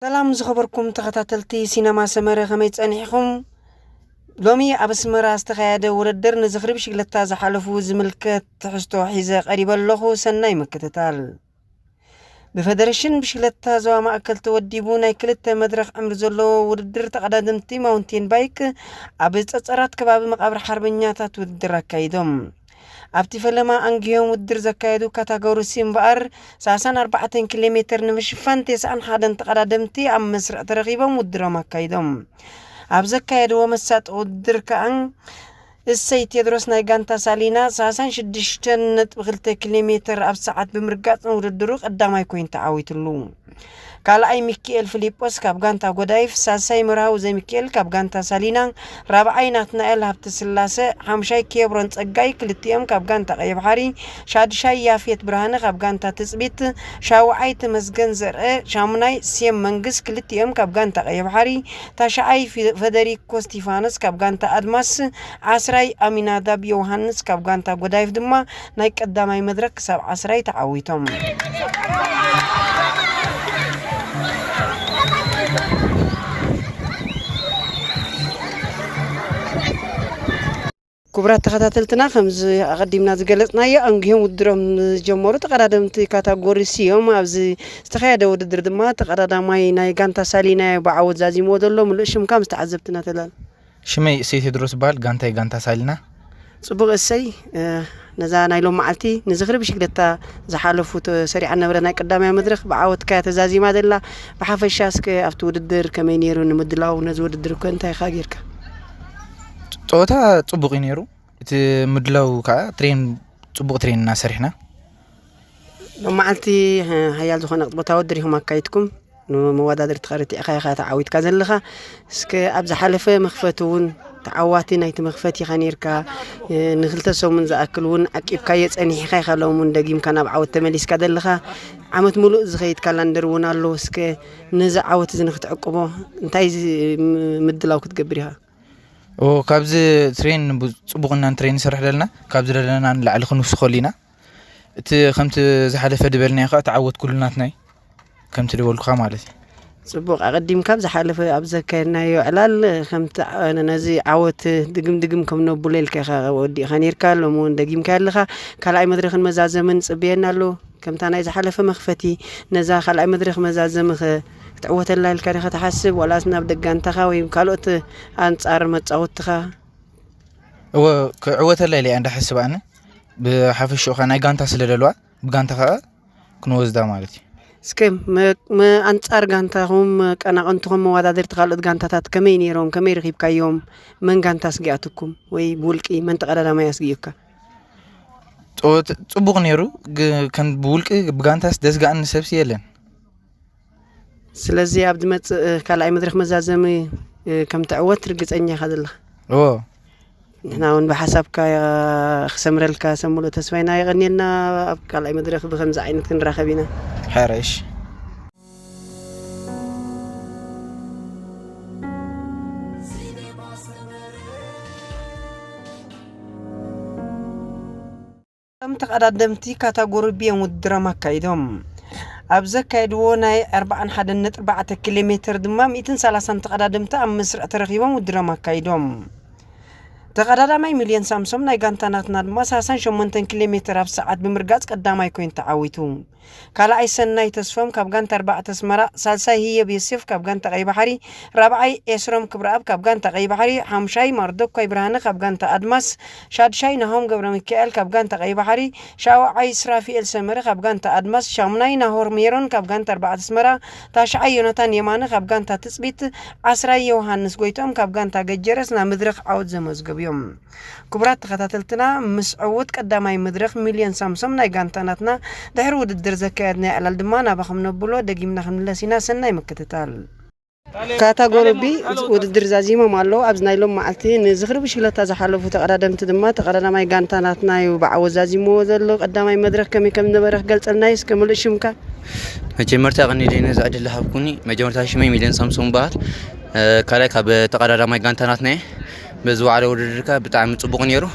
ሰላም ዝኸበርኩም ተኸታተልቲ ሲነማ ሰመረ፣ ከመይ ጸኒሕኹም? ሎሚ ኣብ ኣስመራ ዝተኻየደ ውድድር ንዝኽሪ ብሽግለታ ዝሓለፉ ዝምልከት ትሕዝቶ ሒዘ ቀሪበ ኣለኹ። ሰናይ ምክትታል። ብፈደረሽን ብሽግለታ ዞባ ማእከል ተወዲቡ ናይ ክልተ መድረኽ ዕምሪ ዘለዎ ውድድር ተቐዳደምቲ ማውንቴን ባይክ ኣብ ጸጸራት ከባቢ መቓብር ሓርበኛታት ውድድር ኣካይዶም። ኣብቲ ፈለማ ኣንግሆም ውድድር ዘካየዱ ካታጎሪ ሲ እምበኣር፣ ሰላሳን ኣርባዕተን ኪሎ ሜትር ንምሽፋን ተስዓን ሓደን ተቐዳደምቲ ኣብ መስርዕ ተረኺቦም ውድድሮም ኣካይዶም። ኣብ ዘካየድዎ መሳጢ ውድድር ከኣ፣ እሰይ ቴድሮስ ናይ ጋንታ ሳሊና ሰላሳን ሽዱሽተን ነጥቢ ክልተ ኪሎ ሜትር ኣብ ሰዓት ብምርጋጽ ንውድድሩ ቀዳማይ ኮይኑ ተዓዊትሉ። ካልኣይ ሚኪኤል ፊሊጶስ ካብ ጋንታ ጎዳይፍ፣ ሳልሳይ መርሃዊ ዘሚኪኤል ካብ ጋንታ ሳሊና፣ ራብዓይ ናትናኤል ሃብተስላሰ፣ ሓምሻይ ኬብሮን ጸጋይ፣ ክልቲኦም ካብ ጋንታ ቀይሕ ባሕሪ፣ ሻድሻይ ያፌት ብርሃነ ካብ ጋንታ ትጽቢት፣ ሻውዓይ ተመስገን ዘርአ፣ ሻሙናይ ሴም መንግስ፣ ክልቲኦም ካብ ጋንታ ቀይሕ ባሕሪ፣ ታሽዓይ ፊ-፣ ፈደሪኮ ስቲፋኖስ ካብ ጋንታ ኣድማስ፣ ዓስራይ ኣሚናዳብ ዮውሃንስ ካብ ጋንታ ጎዳይፍ ድማ ናይ ቀዳማይ መድረክ ክሳብ ዓስራይ ተዓዊቶም። ክቡራት ተኸታተልትና፣ ከምዚ ኣቐዲምና ዝገለጽናዮ፣ ኣንጊሆም ውድድሮም ዝጀመሩ ተቐዳደምቲ ካታጎሪ ሲ እዮም። ኣብዚ ዝተኻየደ ውድድር ድማ ተቐዳዳማይ ናይ ጋንታ ሳሊና ብዓወት ዛዚምዎ ዘሎ። ምሉእ ሽምካ ምስ ተዓዘብትና ተላል። ሽመይ እሰይ ቴድሮስ ይበሃል። ጋንታይ ጋንታ ሳሊና። ጽቡቕ እሰይ፣ እ፣ ነዛ ናይ ሎም መዓልቲ ንዝኽሪ ብሽግለታ ዝሓለፉ ተሰሪዓ ነበረ ናይ ቀዳማይ መድረኽ ብዓወትካ እያ ተዛዚማ ዘላ። ብሓፈሻ እስከ ኣብቲ ውድድር ከመይ ነይሩ? ንምድላው ነዚ ውድድር እኮ እንታይ ኢኻ ጌርካ? ጸወታ ጽቡቕ እዩ ነይሩ። እቲ ምድላው ከኣ ትሬን፣ ጽቡቕ ትሬን እናሰሪሕና። ሎም መዓልቲ፣ እ፣ ሓያል ዝኾነ ቅጥቦታዊ ውድድር ኢኹም ኣካይድኩም። ንመወዳድርትኻ ርቲዕኻ ኢኻ ተዓዊትካ ዘለኻ። እስከ ኣብ ዝሓለፈ መኽፈቲ እውን ተዓዋቲ ናይቲ መኽፈቲ ኢኻ ነይርካ። እ፣ ንክልተ ሰሙን ዝኣክል እውን ዓቂብካዮ ጸኒሕካ ኢኻ። ሎም እውን ደጊምካ ናብ ዓወት ተመሊስካ ዘለኻ። ዓመት ሙሉእ ዝኸይድ ካላንደር እውን ኣሎ። እስከ ነዚ ዓወት እዚ ንክትዕቅቦ እንታይ ዝ-፣ ም-፣ ምድላው ክትገብር ኢኻ? ኦ፣ ካብዚ ትሬን ቡ-፣ ጽቡቕ ኢና ንትሬን ንሰርሕ ዘለና። ካብ ዝደለና ንላዕሊ ክንውስኸሉ ኢና። እቲ ከምቲ ዝሓለፈ ድበልናዮ ከኣ ተዓወት ኩሉ ናትና እዩ። ከምቲ ድበልኩኻ ማለት እዩ። ጽቡቕ፣ ኣቐዲምካ ኣብ ዝሓለፈ ኣብ ዘካየድናዮ ዕላል ከምቲ ዓ-፣ ነዚ ዓወት ድግም ድግም ከም ነብሎ ኢልካ ኢኻ ወዲእኻ ነይርካ። ሎሚ እውን ደጊምካ ኣለኻ። ካልኣይ መድረኽን መዛዘምን ጽበየና ኣሎ። ከምታ ናይ ዝሓለፈ መኽፈቲ ነዛ ካልኣይ መድረኽ መዛዘሚ ኸ ክትዕወተላ ኢልካ ዲኻ ትሓስብ? ዋላስ ናብ ደጋንታኻ ወይ ካልኦት ኣንጻር መጻወትኻ? እወ፣ ክዕወተላ ኢለ እየ እንዳሓስብ ኣነ። ብሓፈሽኡ ኸኣ ናይ ጋንታ ስለ ደለዋ፣ ብጋንታ ኸኣ ክንወስዳ ማለት እዩ። እስከ መ-፣ መ-፣ ኣንጻር ጋንታኹም፣ መቀናቐንትኹም፣ መወዳደርቲ ካልኦት ጋንታታት ከመይ ነይሮም? ከመይ ረኺብካዮም? መን ጋንታ ኣስጊኣትኩም? ወይ ብውልቂ መን ተቐዳዳማይ ኣስጊኡካ? ጸወት-፣ ጽቡቕ ነይሩ። ግ-፣ ከም ብውልቂ ብጋንታስ ደስጋኣኒ ሰብሲ የለን። ስለዚ ኣብ ዝመጽእ ካልኣይ መድረኽ መዛዘሚ፣ እ፣ ከም ትዕወት ርግጸኛ ኢኻ ዘለኻ? እዎ። ንሕና እውን ብሓሳብካ ክሰምረልካ ሰብ ሙሉእ ተስፋ ኢና። የቐንየልና። ኣብ ካልኣይ መድረኽ ብኸምዚ ዓይነት ክንራኸብ ኢና። ሕራይ፣ እሺ። እቶም ተቐዳደምቲ ካታጎሪ ቢ እዮም ውድድሮም ኣካይዶም። ኣብ ዘካየድዎ ናይ ኣርብዓን ሓደን ነጥቢ ኣርባዕተ ኪሎ ሜትር ድማ ሚእትን ሰላሳን ተቐዳደምቲ ኣብ መስርዕ ተረኺቦም ውድድሮም ኣካይዶም። ተቐዳዳማይ ሚልዮን ሳምሶም ናይ ጋንታ ናትና ድማ ሰላሳን ሸሞንተን ኪሎ ሜትር ኣብ ሰዓት ብምርጋጽ ቀዳማይ ኮይኑ ተዓዊቱ። ካልኣይ ሰናይ ተስፎም ካብ ጋንታ ኣርባዕተ ኣስመራ፣ ሳልሳይ ህየብ ዮሴፍ ካብ ጋንታ ቀይ ባሕሪ፣ ራብዓይ ኤስሮም ክብረኣብ ካብ ጋንታ ቀይ ባሕሪ፣ ሓምሻይ ማርዶኳይ ብርሃነ ካብ ጋንታ ኣድማስ፣ ሻድሻይ ናሆም ገብረ ሚካኤል ካብ ጋንታ ቀይ ባሕሪ፣ ሻውዓይ ስራፊኤል ሰመረ ካብ ጋንታ ኣድማስ፣ ሻሙናይ ናሆር ሜሮን ካብ ጋንታ ኣርባዕተ ኣስመራ፣ ታሽዓይ ዮናታን የማነ ካብ ጋንታ ትጽቢት፣ ዓስራይ ዮሃንስ ጎይትኦም ካብ ጋንታ ገጀረስ ናብ መድረኽ ዓወት ዘመዝገቡ እዮም። ክቡራት ተኸታተልትና፣ ምስ ዕዉት ቀዳማይ መድረኽ ሚልዮን ሳምሶም ናይ ጋንታ ናትና ድሕሪ ውድድር ዘካየድናዮ ዕላል ድማ ናባኹም ነብሎ ደጊምና ክንምለስ ኢና። ሰናይ ምክትታል። ካታጎሪ ቢ ውድድር ዛዚሞም ኣለዉ። ኣብዚ ናይ ሎም መዓልቲ ንዝኽሪ ብሽክለታ ዝሓለፉ ተቐዳደምቲ ድማ ተቐዳዳማይ ጋንታ ናትና እዩ ብዓወት ዛዚምዎ ዘሎ። ቀዳማይ መድረኽ ከመይ ከም ዝነበረ ክገልጸልና እዩ። እስከ ምሉእ ሽምካ? መጀመርታ ቀኒለይ ነዚ ዕድል ዝሃብኩኒ። መጀመርታ ሽመይ ሚልዮን ሳምሶም ይበሃል። እ፣ ካልኣይ ካብ ተቐዳዳማይ ጋንታ ናትና እየ። በዚ ዋዕለ ውድድር ከኣ ብጣዕሚ ጽቡቕ ነይሩ።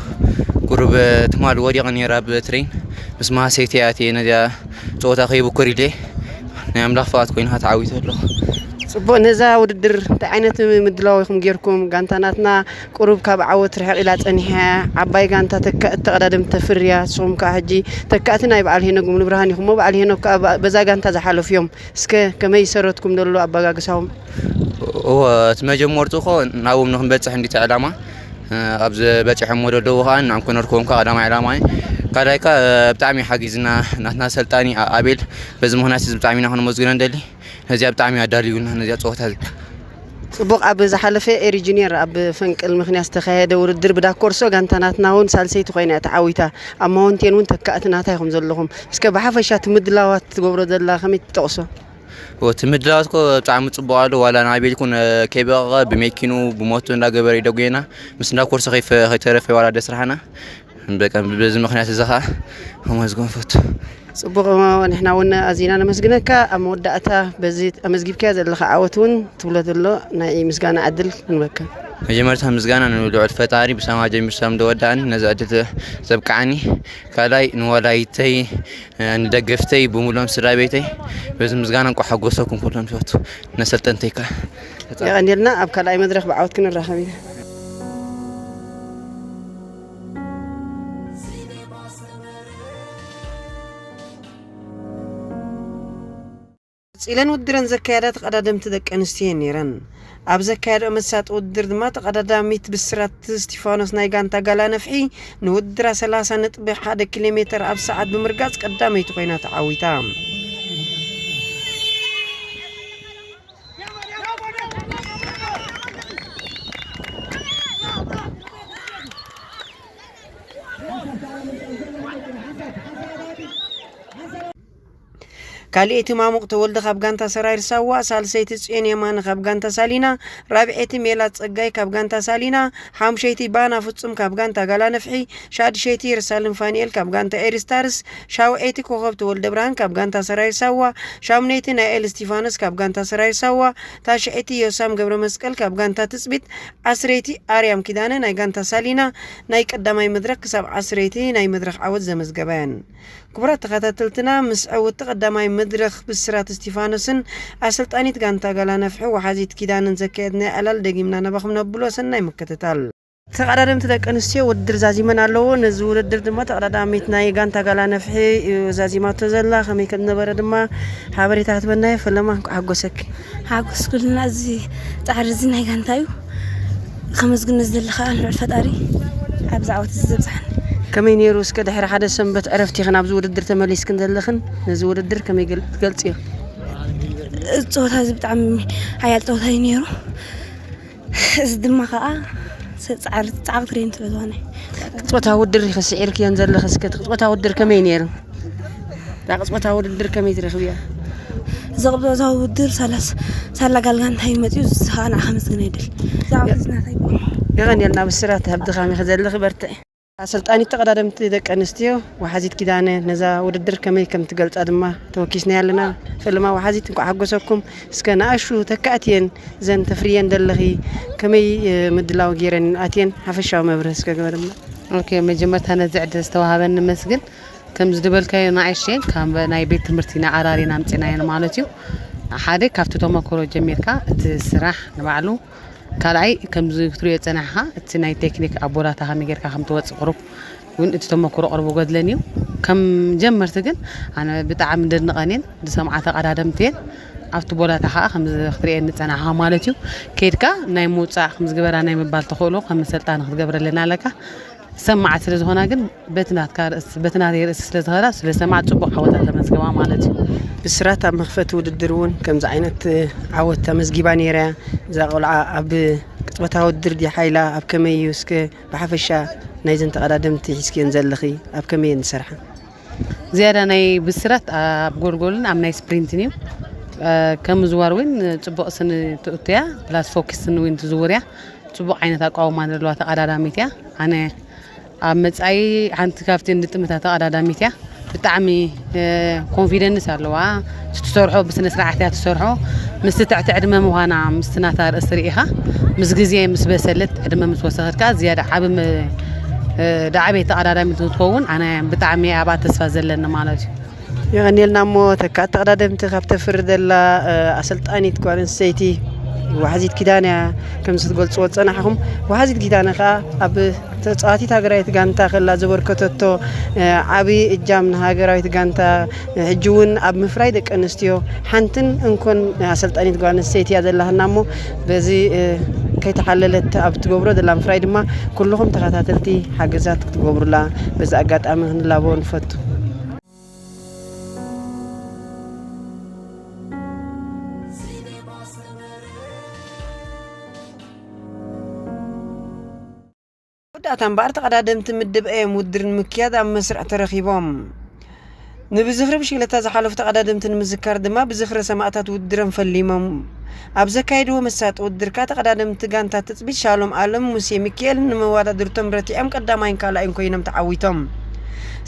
ቁሩብ ትማል ወዲቐ ነይረ ኣብ ትሬን። ምስ መሃሰይቲ እየ ኣትየ ነዚኣ ጸወታ ከይብኩር ኢለ። ናይ ኣምላኽ ፍቓድ ኮይኑ ከኣ ተዓዊተ ኣለኹ። ጽቡቕ። ነዛ ውድድር እንታይ ዓይነት ምድላው ኢኹም ጌርኩም? ጋንታ ናትና ቁሩብ ካብ ዓወት ርሕቕ ኢላ ጸኒሓ እያ። ዓባይ ጋንታ ተካእቲ ተቐዳደምቲ ተፍርያ። ንስኹም ከኣ ሕጂ ተካእቲ ናይ በዓል ሄኖክ ሙሉብርሃን ኢኹም። በዓል ሄኖክ ከኣ በዛ ጋንታ ዝሓለፉ እዮም። እስከ ከመይ ይሰረትኩም ዘሎ ኣበጋግሳዎም? እወ፣ እቲ መጀመርቱ እኮ ናብኦም ንክንበጽሕ እንዲቲ ዕላማ፣ እ፣ ኣብ ዝበጺሖሞ ዘለዉ ከኣ ንዕም ክነርከቦም ከኣ ቀዳማይ ዕላማ እዩ። ካልኣይ ከኣ፣ እ፣ ብጣዕሚ ሓጊዝና ናትና ሰልጣኒ ኣ-፣ ኣቤል፣ በዚ ምኽንያት እዚ ብጣዕሚ ኢና ክነመስግኖ ንደሊ። ነዚኣ ብጣዕሚ ኣዳልዩና፣ ነዚኣ ጸወታ እዚ። ጽቡቕ። ኣብ ዝሓለፈ ኤሪ ጁኒየር ኣብ ፈንቅል ምኽንያት ዝተኻየደ ውድድር ብዳኮርሶ ጋንታ ናትና እውን ሳልሰይቲ ኮይና እያ ተዓዊታ። ኣብ ማውንቴን እውን ተካእቲ ናታ ኢኹም ዘለኹም። እስከ ብሓፈሻ እቲ ምድላዋት ትገብሮ ዘላ ከመይ ትጠቕሶ? እቲ ምድላዋት እኮ ብጣዕሚ ጽቡቕ ኣሎ። ዋላ ንኣቤል ኩን፣ እ፣ ከይበቐቐ ብመኪኑ ብሞቱ እንዳገበረ ይደጎየና። ምስ እንዳኮርሶ ከይፈ-፣ ከይተረፈ ዋላ ደስራሕና። በቃ በዚ ምኽንያት እዚ ኸኣ ከመስግን ፈቱ። ጽቡቕ እሞ ንሕና እውን ኣዚና ነመስግነካ። ኣብ መወዳእታ በዚ ኣመዝጊብካዮ ዘለኻ ዓወት እውን ትብሎ ዘሎ ናይ ምስጋና ዕድል ክንበካ። መጀመርታ ምስጋና ንልዑል ፈጣሪ ብሰማይ ጀሚሩ ሳም ዝወዳእኒ ነዚ ዕድል ዘብቅዓኒ። ካልኣይ ንወላይተይ፣ ንደገፍተይ፣ ብምሎም ስድራ ቤተይ በዚ ምስጋና እንቋዕ ሓጎሰኩም ኩሎም ፈቱ። ነሰልጠንተይ ከኣ የቐንየልና። ኣብ ካልኣይ መድረኽ ብዓወት ክንራኸብ ኢና። ቀጺለን ውድድረን ዘካየዳ ተቐዳደምቲ ደቂ ኣንስትዮ እየን ነይረን። ኣብ ዘካየድኦ መሳጢ ውድድር ድማ ተቐዳዳሚት ብስራት እስቲፋኖስ ናይ ጋንታ ጋላ ነፍሒ ንውድድራ ሰላሳ ነጥቢ ሓደ ኪሎ ሜተር ኣብ ሰዓት ብምርጋጽ ቀዳመይቲ ኮይና ተዓዊታ። ካልኣይቲ ማሙቕ ተወልደ ካብ ጋንታ ሰራዊር ሳዋ፣ ሳልሰይቲ ጽዮን የማነ ካብ ጋንታ ሳሊና፣ ራብዐይቲ ሜላት ጸጋይ ካብ ጋንታ ሳሊና፣ ሓሙሸይቲ ባና ፍጹም ካብ ጋንታ ጋላ ነፍሒ፣ ሻድሸይቲ የሩሳሌም ፋንኤል ካብ ጋንታ ኤሪስታርስ፣ ሻውዐይቲ ኮኸብ ተወልደ ብርሃን ካብ ጋንታ ሰራዊር ሳዋ፣ ሻሙነይቲ ናኤል እስቲፋኖስ ካብ ጋንታ ሰራዊር ሳዋ፣ ታሽዐይቲ ዮሳም ገብረ መስቀል ካብ ጋንታ ትጽቢት፣ ዓስረይቲ ኣርያም ኪዳነ ናይ ጋንታ ሳሊና ናይ ቀዳማይ መድረኽ ክሳብ ዓስረይቲ ናይ መድረኽ ዓወት ዘመዝገባ እየን። ክቡራት ተኸታተልትና፣ ምስ ዕውትቲ ቀዳማይ መድረኽ ብስራት እስቲፋኖስን ኣሰልጣኒት ጋንታ ጋላ ነፍሒ ወሓዚት ኪዳንን ዘካየድናዮ ዕላል ደጊምና ናባኹም ነብሎ ሰናይ ምክትታል። ተቐዳደምቲ ደቂ ኣንስትዮ ውድድር ዛዚመን ኣለዎ። ነዚ ውድድር ድማ ተቐዳዳሚት ናይ ጋንታ ጋላ ነፍሒ እዩ ዛዚማቶ ዘላ። ከመይ ከም ዝነበረ ድማ ሓበሬታ ክትበና እየ። ፈለማ፣ እንኳዕ ሓጎሰኪ። ሓጎስ ኩልና። እዚ ጻዕሪ እዚ ናይ ጋንታ እዩ። ከመስግኖ ዝደሊ ከኣ ልዑል ፈጣሪ ኣብዚ ዓወት እዚ ዘብጽሓኒ። ከመይ ነይሩ? እስከ ድሕሪ ሓደ ሰንበት ዕረፍቲ ኢኽን ኣብዚ ውድድር ተመሊስክን ዘለኽን፣ ነዚ ውድድር ከመይ ገል-፣ ትገልጽዮ? እዚ ጸወታ እዚ ብጣዕሚ ሓያል ጸወታ እዩ ነይሩ። እዚ ድማ ከኣ ስ-፣ ጻዕሪ-፣ ጻዕቂ ትሬን ስለ ዝኾነ። ቅጽበታዊ ውድድር ኢኺ ስዒርክየን ዘለኺ፣ እስከ እቲ ቅጽበታዊ ውድድር ከመይ ነይሩ? እታ ቅጽበታዊ ውድድር ከመይ ትረኽብያ? እዚ ቅጽበታዊ ውድድር ሳላስ-፣ ሳላ ጋል ጋንታ እዩ መጺኡ፣ እዚ ከኣ ንዓኻ ከመስግን ይደል። ዛዕባ እዚ ናተይ ይኮን። የቐንየልና ብስራት፣ ኣብ ድኻም ኢኺ ዘለኺ፣ በርትዒ። ኣሰልጣኒት ተቐዳደምቲ ደቂ ኣንስትዮ ወሓዚት ኪዳነ ነዛ ውድድር ከመይ ከም ትገልጻ ድማ ተወኪስና ኣለና። ፈለማ ወሓዚት፣ እንኳዕ ሓጎሰኩም። እስከ ንኣሹ ተካእትየን ዘን ተፍርየን ዘለኺ ከመይ፣ እ፣ ምድላው ገይረን ኣትየን ሓፈሻዊ መብርሂ እስከ ግበርና። ኦኬ፣ መጀመርታ ነዚ ዕድል ዝተዋሃበኒ ነመስግን። ከም ዝደበልካዮ ንኣሽተን ካብ ናይ ቤት ትምህርቲ ንዓራሪና ኣምጺናየን ማለት እዩ። ሓደ ካብቲ ተመክሮ ጀሚርካ እቲ ስራሕ ንባዕሉ፣ ካልኣይ ከምዚ ክትሪኦ ዝጸናሕካ እቲ ናይ ቴክኒክ ኣብ ቦላታ ከመይ ጌርካ ከም ትወጽእ ቁሩብ እውን እቲ ተመክሮ ቅርቡ ጎድለኒ እዩ። ከም ጀመርቲ ግን ኣነ ብጣዕሚ ደድንቐን እየን፣ ዝሰምዓ ተቐዳደምቲ እየን። ኣብቲ ቦላታ ከኣ ከም ክትሪኤን ዝጸናሕካ ማለት እዩ። ከይድካ ናይ ምውጻእ ከም ዝግበራ ናይ ምባል ተኽእሎ ከም ሰልጣኒ ክትገብረለን ኣለካ። ሰማዕቲ ስለ ዝኾና ግን በቲ ናትካ ርእስ-፣ በቲ ናተይ ርእሲ ስለ ዝኸዳ ስለ ሰማዕቲ ጽቡቕ ዓወታት ተመዝገባ ማለት እዩ። ብስራት ኣብ መኽፈቲ ውድድር እውን ከምዚ ዓይነት ዓወት ተመዝጊባ ነይራ እያ። እዛ ቆልዓ ኣብ ቅጽበታዊ ውድድር ድያ ሓይላ ኣብ ከመይ እዩ እስከ ብሓፈሻ ናይዘን ተቐዳደምቲ ሒዝክየን ዘለኺ ኣብ ከመይ እየን ዝሰርሓ? ዝያዳ ናይ ብስራት ኣብ ጎልጎልን ኣብ ናይ ስፕሪንትን እዩ። እ፣ ከም ምዝዋር እውን ጽቡቕ ስኒ ትእቱ እያ፣ ፕላስ ፎኪስ ስኒ እውን ትዝውር እያ። ጽቡቕ ዓይነት ኣቃውማ ዘለዋ ተቐዳዳሚት እያ። ኣነ ኣብ መጻኢ ሓንቲ ካብተን ዝጥምታ ተቐዳዳሚት እያ። ብጣዕሚ፣ እ፣ ኮንፊደንስ ኣለዋ። እቲ ትሰርሖ ብስነ ስርዓት እያ ትሰርሖ። ምስቲ ትሕቲ ዕድመ ምዃና ምስቲ ናታ ርእሲ ርኢኻ፣ ምስ ግዜ ምስ በሰለት፣ ዕድመ ምስ ወሰኸት ከኣ ዝያዳ ዓቢ ም-፣ እ፣ ዝዓበየት ተቐዳዳሚት ንክትኸውን ኣነ ብጣዕሚ እየ ኣብኣ ተስፋ ዘለኒ ማለት እዩ። የቐንየልና። እሞ ተካእቲ ተቐዳደምቲ ካብ ተፍሪ ዘላ ኣሰልጣኒት ጓል ኣንስተይቲ ዋሕዚት ኪዳነ እያ። ከምዚ ትገልፅዎ ዝፀናሕኹም፣ ዋሕዚት ኪዳነ ከዓ ኣብ ተፃዋቲት ሃገራዊት ጋንታ ከላ ዘበርከተቶ ዓብዪ እጃም ንሃገራዊት ጋንታ ሕጂ እውን ኣብ ምፍራይ ደቂ ኣንስትዮ ሓንትን እንኮን ኣሰልጣኒት ጓል ኣንስተይቲ እያ ዘላትና። እሞ በዚ ከይተሓለለት ኣብ ትገብሮ ዘላ ምፍራይ ድማ ኩልኹም ተኸታተልቲ ሓገዛት ክትገብሩላ በዚ ኣጋጣሚ ክንላቦ ንፈቱ። ወዳእታ እምበኣር ተቐዳደምቲ ምድብ ኤ ውድድር ንምክያድ ኣብ መስርዕ ተረኺቦም። ንብዝኽሪ ብሽክለታ ዝሓለፉ ተቐዳደምቲ ንምዝካር ድማ ብዝኽሪ ሰማእታት ውድድሮም ፈሊሞም ኣብ ዘካየድዎ መሳጢ ውድድር ከኣ ተቐዳደምቲ ጋንታ ትጽቢት ሻሎም ኣለም ሙሴ ሚካኤል ንመወዳድርቶም ረቲዖም ቀዳማይን ካልኣይን ኮይኖም ተዓዊቶም።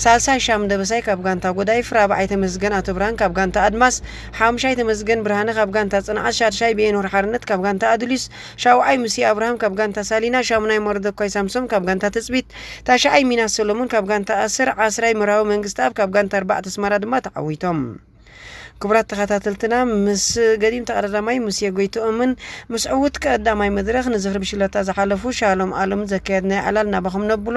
ሳልሳይ ሻም ደበሳይ ካብ ጋንታ ጎዳይፍ፣ ራብዓይ ተመስገን ኣቶ ብርሃን ካብ ጋንታ ኣድማስ፣ ሓሙሻይ ተመስገን ብርሃነ ካብ ጋንታ ጽንዓት፣ ሻድሻይ ብኤኖር ሓርነት ካብ ጋንታ ኣዱሊስ፣ ሻውዓይ ሙሴ ኣብርሃም ካብ ጋንታ ሳሊና፣ ሻሙናይ መርደኳይ ሳምሶም ካብ ጋንታ ትጽቢት፣ ታሽዓይ ሚናስ ሰሎሞን ካብ ጋንታ ኣስር፣ ዓስራይ መርሃዊ መንግስትኣብ ካብ ጋንታ ኣርባዕተ ኣስመራ ድማ ተዓዊቶም። ክቡራት ተኸታተልትና፣ ምስ ገዲም ተቐዳዳማይ ሙሴ ጎይትኦምን ምስ ዕዉት ቀዳማይ መድረኽ ንዝኽሪ ብሽለታ ዝሓለፉ ሻሎም ኣሎም ዘካየድናዮ ዕላል ናባኹም ነብሎ።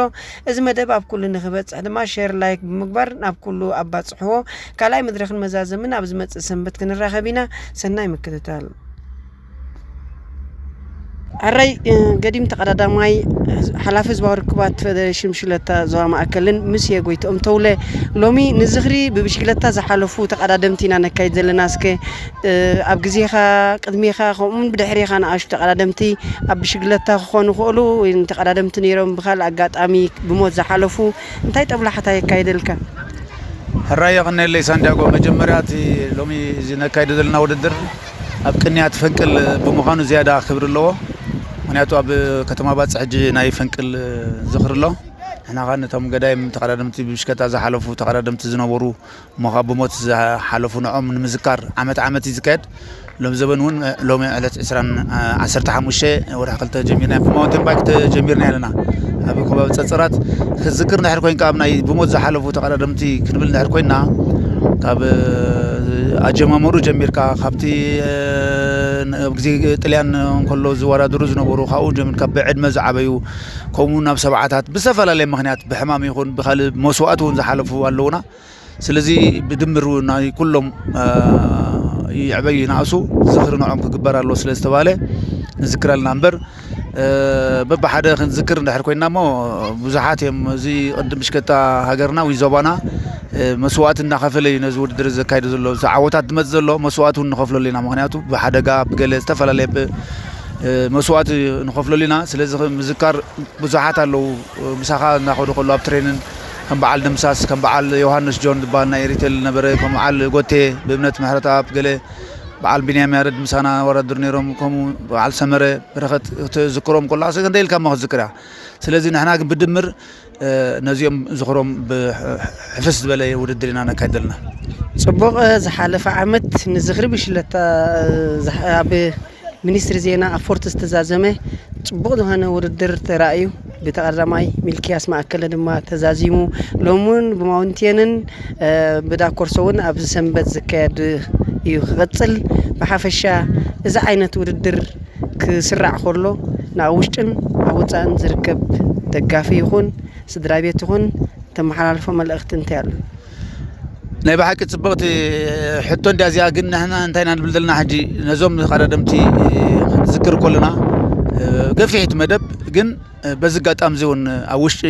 እዚ መደብ ኣብ ኩሉ ንኽበጽሕ ድማ ሼር፣ ላይክ ብምግባር ናብ ኩሉ ኣባጽሕዎ። ካልኣይ መድረኽን መዛዘምን ኣብ ዝመጽእ ሰንበት ክንራኸብ ኢና። ሰናይ ምክትታል። ኣራይ ገዲም ተቐዳዳማይ ሓላፊ ህዝባዊ ርክባት ፌደሬሽን ብሽክለታ ዞባ ማእከልን ምስ የጎይትኦም ተውለ ሎሚ ንዝኽሪ ብብሽክለታ ዝሓለፉ ተቐዳደምቲ ኢና ነካይድ ዘለና። እስከ ኣብ ግዜኻ ቅድሜኻ ከምኡውን ብድሕሬኻ ንኣሽቱ ተቐዳደምቲ ኣብ ብሽክለታ ክኾኑ ይኽእሉ ወይ ተቐዳደምቲ ነይሮም ብካልእ ኣጋጣሚ ብሞት ዝሓለፉ እንታይ ጠብላሕታ የካይደልካ? ሕራይ የቐንየለይ ሳንዲያጎ። መጀመርያ እቲ ሎሚ እዚ ነካይዶ ዘለና ውድድር ኣብ ቅንያት ፈንቅል ብምዃኑ ዝያዳ ክብሪ ኣለዎ። ምኽንያቱ ኣብ ከተማ ባጽዕ ሕጂ ናይ ፈንቅል ዝኽሪ ኣሎ። ንሕና ኸኣ ነቶም ገዳይም ተቐዳደምቲ ብሽከታ ዝሓለፉ ተቐዳደምቲ ዝነበሩ እሞ ኸኣ ብሞት ዝሓለፉ ንዖም ንምዝካር ዓመት ዓመት እዩ ዝካየድ። ሎም ዘበን እውን ሎሚ ዕለት ዕስራን ዓሰርተ ሓሙሽተ ወርሒ ክልተ ጀሚርና፣ ብማውንቴን ባይክ ተጀሚርና ኣለና። ኣብ ከባቢ ጸጸራት ክትዝክር እንድሕር ኮይንካ፣ ኣብ ናይ ብሞት ዝሓለፉ ተቐዳደምቲ ክንብል እንድሕር ኮይንና፣ ካብ ኣጀማመሩ ጀሚርካ፣ ካብቲ ኣብ ግዜ ጥልያን እንከሎ ዝወዳደሩ ዝነበሩ፣ ካብኡ ጀሚርካ ብዕድመ ዝዓበዩ፣ ከምኡ ናብ ሰብዓታት ብዝተፈላለየ ምኽንያት ብሕማም ይኹን ብኻልእ መስዋእቲ እውን ዝሓለፉ ኣለዉና። ስለዚ ብድምር እውን ናይ ኩሎም ይዕበዩ ይንኣሱ ዝኽሪ ንዖም ክግበር ኣለዎ ስለ ዝተባህለ ንዝክር ኣለና እምበር፣ በብሓደ ክንዝክር እንድሕር ኮይንና እሞ ብዙሓት እዮም። እዚ ቅድም ብሽከታ ሃገርና ወይ ዞባና መስዋእቲ እናኸፈለ እዩ ነዚ ውድድር ዘካይዱ ዘሎ። እዚ ዓወታት ዝመጽእ ዘሎ መስዋእቲ እውን ንኸፍለሉ ኢና። ምኽንያቱ ብሓደጋ ብገለ ዝተፈላለየ መስዋእቲ ንኸፍለሉ ኢና። ስለዚ ምዝካር ብዙሓት ኣለዉ። ምሳኻ እናኸዱ ከለዉ ኣብ ትሬንን ከም በዓል ደምሳስ፣ ከም በዓል ዮሃንስ ጆን ዝበሃል ናይ ኤሪቴል ነበረ፣ ከም በዓል ጎቴ፣ ብእምነት ምሕረተኣብ፣ ገለ በዓል ቢንያም ያረድ ምሳና ወዳድር ነይሮም፣ ከምኡ በዓል ሰመረ በረኸት ክትዝክሮም ከለኻ፣ ክንደይ ኢልካ እሞ ክትዝክር እያ። ስለዚ ንሕና ግን ብድምር ነዚኦም ዝኽሮም ብሕፍስ ዝበለ ውድድር ኢና ነካይድ ዘለና። ጽቡቕ። ዝሓለፈ ዓመት ንዝኽሪ ብሽለታ ኣብ ሚኒስትሪ ዜና ኣብ ፎርት ዝተዛዘመ ጽቡቕ ዝኾነ ውድድር ተራእዩ ብተቐዳማይ ሚልክያስ ማእከለ ድማ ተዛዚሙ። ሎሚ እውን ብማውንቴንን ብዳኮርሶ እውን ኣብዚ ሰንበት ዝካየድ እዩ ክቕጽል። ብሓፈሻ እዚ ዓይነት ውድድር ክስራዕ ከሎ ናብ ውሽጥን ኣብ ወጻእን ዝርከብ ደጋፊ ይኹን ስድራ ቤት ይኹን ተመሓላልፎ መልእኽቲ እንታይ ኣሎ? ናይ ብሓቂ ጽብቕቲ ሕቶ እንድያ እዚኣ። ግን ንሕና እንታይ ኢና ንብል ዘለና ሕጂ ነዞም ተቐዳደምቲ ክንዝክር ከለና፣ ገፊሕ እቲ መደብ ግን በዚ ኣጋጣሚ እዚ እውን ኣብ ውሽጢ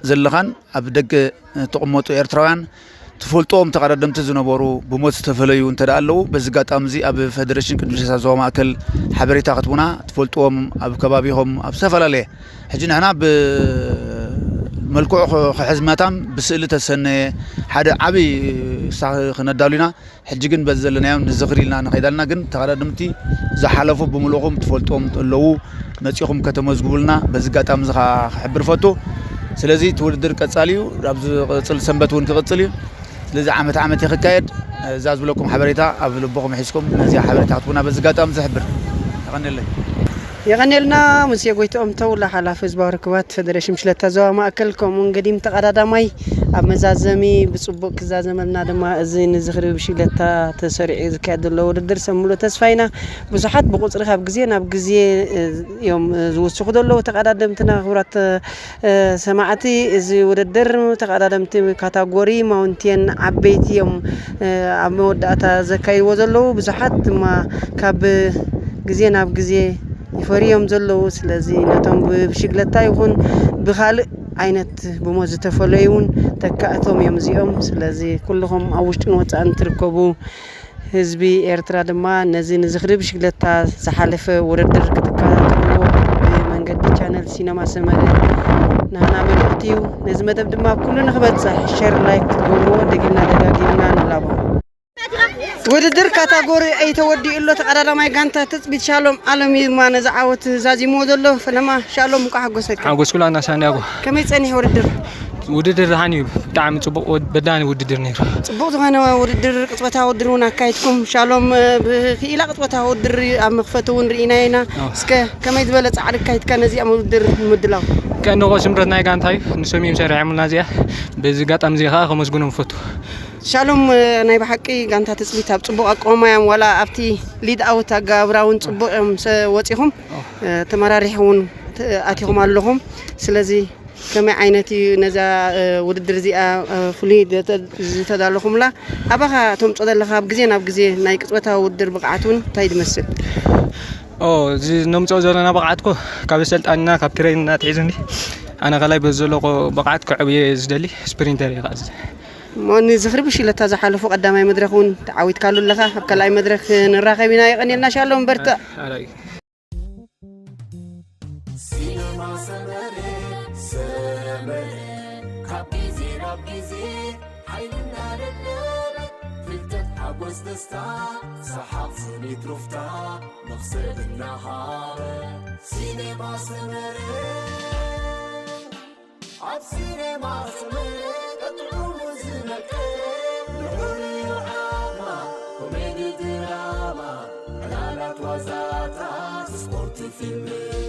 ዘለኻን ኣብ ደገ እትቕመጡ ኤርትራውያን ትፈልጥዎም ተቐዳደምቲ ዝነበሩ ብሞት ዝተፈለዩ እንተ ደኣ ኣለዉ በዚ ኣጋጣሚ እዚ ኣብ ፈደረሽን ቅዱስ ዞባ ማእከል ሓበሬታ ክትቡና ትፈልጥዎም ኣብ ከባቢኹም ኣብ ዝተፈላለየ ሕጂ ንሕና ብመልክዑ ክሕዝ መታን ብስእሊ ተሰነየ ሓደ ዓብዪ ሳኺ ክነዳሉ ኢና። ሕጂ ግን በዚ ዘለናዮም ንዝኽሪ ኢልና ንኸይድ ኣለና። ግን ተቐዳደምቲ ዝሓለፉ ብምልእኹም ትፈልጥዎም ኣለዉ መጺኹም ከተመዝግቡልና በዚ ኣጋጣሚ እዚ ክሕብር ፈቱ። ስለዚ እቲ ውድድር ቀጻሊ እዩ። ኣብ ዝቕጽል ሰንበት እውን ክቕጽል እዩ። ስለዚ ዓመት ዓመት እዩ ክካየድ። እዛ ዝብለኩም ሓበሬታ ኣብ ልብኹም ሒዝኩም ነዚኣ ሓበሬታ ክትቡና በዚ ኣጋጣሚ ዝሕብር። የቐንየለይ። የቐኔልና ሙሴ ጎይትኦም ተውላ ሓላፊ ህዝባዊ ርክባት ፌደሬሽን ብሽለታ ዞባ ማእከል ከምኡውን ገዲም ተቐዳዳማይ ኣብ መዛዘሚ ብጽቡቕ ክዛዘመልና ድማ እዚ ንዝኽሪ ብሽለታ ተሰሪዑ ዝካየድ ዘሎ ውድድር ሰምሎ ተስፋይና ብዙሓት ብቁጽሪ ካብ ግዜ ናብ ግዜ እዮም ዝውስኹ ዘለዉ ተቐዳደምትና ክቡራት ሰማዕቲ እዚ ውድድር ተቐዳደምቲ ካታጎሪ ማውንቴን ዓበይቲ እዮም ኣብ መወዳእታ ዘካይድዎ ዘለዉ ብዙሓት ድማ ካብ ግዜ ናብ ግዜ ይፈርዮም ዘለዉ ስለዚ ነቶም ብሽግለታ ይኹን ብካልእ ዓይነት ብሞት ዝተፈለዩ እውን ተካእቶም እዮም እዚኦም ስለዚ ኩልኹም ኣብ ውሽጥን ወፃእን ትርከቡ ህዝቢ ኤርትራ ድማ ነዚ ንዝኽሪ ብሽግለታ ዝሓለፈ ውድድር ክትከታተልዎ ብመንገዲ ቻነል ሲነማ ሰመረ ናህና መልእኽቲ እዩ። ነዚ መደብ ድማ ኣብ ኩሉ ንክበፅሕ ሸር ላይክ ክትገብርዎ ደጊምና ደጋጊምና ንላቦ። ውድድር ካታጎሪ ኣይተወዲኡ ኣሎ። ተቐዳዳማይ ጋንታ ትፅቢት ሻሎም ኣለም እዩ ድማ ነዚ ዓወት ዛዚምዎ ዘሎ። ፈለማ ሻሎም እንኳ ሓጎሰካ። ሓጎስኩላ እና ሳንዲያጎ። ከመይ ፀኒሕ ውድድር? ውድድር ደሓን እዩ። ብጣዕሚ ፅቡቕ በዳኒ ውድድር ነይሩ። ፅቡቕ ዝኾነ ውድድር ቅፅበታዊ ውድድር እውን ኣካይድኩም ሻሎም ብክኢላ ቅፅበታዊ ውድድር ኣብ መክፈቲ እውን ርኢና ኢና። እስከ ከመይ ዝበለ ፃዕሪ ኣካይድካ ነዚኣ ውድድር ንምድላው? ቀንዲ ስምረት ናይ ጋንታ እዩ። ንሶም እዮም ሰሪሖምልና እዚኣ። በዚ ኣጋጣሚ እዚ ከዓ ከመስግኖም እፈቱ። ሻሎም ናይ ብሓቂ ጋንታ ትፅቢት ኣብ ፅቡቕ ኣቋውማ እዮም ዋላ ኣብቲ ሊድ ኣውት ኣጋብራ እውን ፅቡቕ እዮም ወፂኹም ተመራሪሕ እውን ኣቲኹም ኣለኹም ስለዚ ከመይ ዓይነት እዩ ነዛ ውድድር እዚኣ ፍሉይ ዝተዳለኹምላ ኣባኻ ተምፆ ዘለኻ ኣብ ግዜ ናብ ግዜ ናይ ቅፅበታዊ ውድድር ብቕዓት እውን እንታይ ዝመስል እዚ ነምፅኦ ዘለና ብቕዓት ኮ ካብ ኣሰልጣንና ካብ ትሬንና ኣትሒዙኒ ኣነ ከላይ በዚ ዘለኹ ብቕዓት ክዕብየ ዝደሊ ስፕሪንተር እየ ከኣዚ እሞ ንዝኽሪ ብሽለታ ዝሓለፉ ቀዳማይ መድረክ እውን ተዓዊትካሉ ኣለኻ ኣብ ካልኣይ መድረክ ንራኸብ ኢና የቐንየልና ሻሎም በርትዕ ሲነማ ሰመረ ሰመረ ካብ ግዜ ናብ ግዜ ሓይልና ለለበ ፍልጠት ሓጎስ ደስታ ሰሓቕ ስኒት ሩፍታ መኽሰብ እናሃበ ሲነማ ሰመረ ኣብ ሲነማ ሰመረ ቀጥዑ ዝነቀ ንዑ ዓማ ኮሜዲ ድራማ ዕላላት ዋዛታት ስፖርት ፊልም